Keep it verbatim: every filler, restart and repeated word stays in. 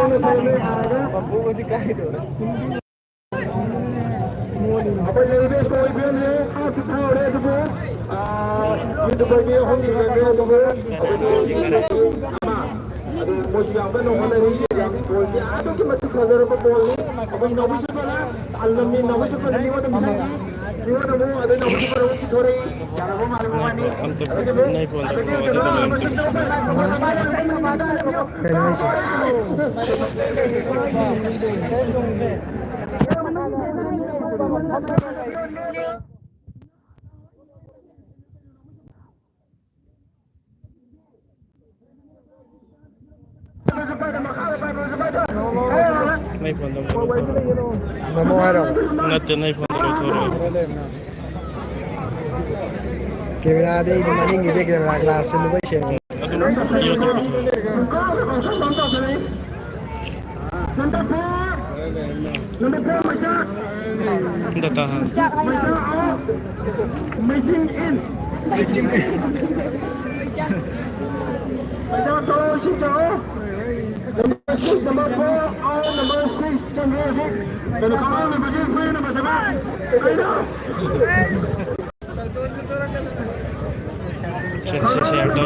ꯄꯄꯨꯒꯁꯤ ꯀꯥꯏꯗꯧꯔꯦ? ꯑꯩꯈꯣꯏ ꯂꯩꯔꯤꯕ ꯁ꯭ꯀꯣꯔ ꯏꯚꯦꯟꯁꯦ ꯍꯥꯞꯇꯤ ꯊꯥꯍꯧꯔꯦ, ꯑꯗꯨꯕꯨ, ꯑꯥ, ꯌꯨꯇꯨꯕꯔꯒꯤ ꯑꯍꯨꯝ ꯏꯚꯦꯟꯁꯦ, ꯑꯗꯨꯕꯨ ꯑꯩꯈꯣꯏꯒꯤ ꯑꯃ, ꯑꯗꯨ ꯃꯣꯏꯁꯨ ꯌꯥꯝ ꯀꯟꯅ ꯍꯣꯠꯅꯔꯤ꯫ ꯕꯣꯜꯁꯦ ꯑꯗꯨꯛꯀꯤ ꯃꯇꯤꯛ ꯐꯖꯔꯕ ꯕꯣꯜꯅꯤ꯫ ꯑꯩꯈꯣꯏ ꯅꯥꯎꯕꯤꯁꯨ ꯐꯅ, ꯑꯜꯂꯝꯃꯤ ꯅꯥꯎꯕꯤꯁꯨ ꯐꯅ ꯃꯤꯉꯣꯟꯗ ꯃꯤꯁꯤꯡꯒꯤ, ꯃꯤꯉꯣꯟꯗ ꯑꯃꯨꯛ, ꯑꯗꯩ ꯅꯥꯎꯕꯤꯁꯨ ꯐꯅ ꯑꯃꯨꯛ ꯄꯤꯊꯣꯔꯛꯏ꯫ ꯌꯥꯔꯕ ꯃꯥꯜꯂꯦ ꯃꯕꯥꯅꯤ꯫ ꯑꯗꯨꯒ ꯑꯃꯨꯛ ꯑꯗꯒꯤ ꯑꯃꯨꯛ ꯅꯩꯐꯣꯟꯗ ꯇꯧꯔꯒ ꯑꯗꯨꯝ ꯂꯩꯔꯝꯃꯦ꯫ ꯀꯩꯅꯣ ꯍꯥꯏꯁꯦ? ꯅꯣꯏ ꯐꯣꯟꯗꯣ ꯑꯝꯇ ꯂꯧꯊꯣꯔꯛꯑꯣ꯫ ꯅꯃꯣ ꯍꯥꯏꯔꯣ? ꯅꯠꯇꯦ, ꯅꯣꯏ ꯐꯣꯟꯗꯣ ꯂꯧꯊꯣꯔꯛꯑꯣ꯫ ꯀꯦꯃꯦꯔꯥꯗꯤ ꯑꯩꯗꯤ ꯃꯅꯤꯡꯒꯤꯗꯤ ꯀꯦꯃꯦꯔꯥ ꯒ꯭ꯂꯥꯁꯁꯦ ꯂꯣꯏ ꯁꯦꯡꯉꯦ꯫ ꯑꯗꯨꯝ ꯌꯣꯠꯇꯣ ꯄꯨꯊꯣꯔꯛꯑꯣ꯫ Number four, number four, ꯃꯩꯁꯥ꯫ ꯑꯝꯇ ꯇꯥꯍꯟ꯫ ꯃꯩꯁꯥ out. ꯃꯩꯁꯤꯡ in. ꯃꯩꯁꯥ ꯊꯣꯛꯑꯣ, ꯏꯁꯤꯡ ꯊꯣꯛꯑꯣ. Number six, number four, out, number six, ꯆꯪꯉꯦ ꯍꯧꯖꯤꯛ꯫ ꯀꯩꯅꯣ, common number six, player number seven. ꯀꯩꯅꯣ? ꯁꯦ, ꯁꯦ, ꯁꯦ, ꯌꯥꯝ ꯇꯧ꯫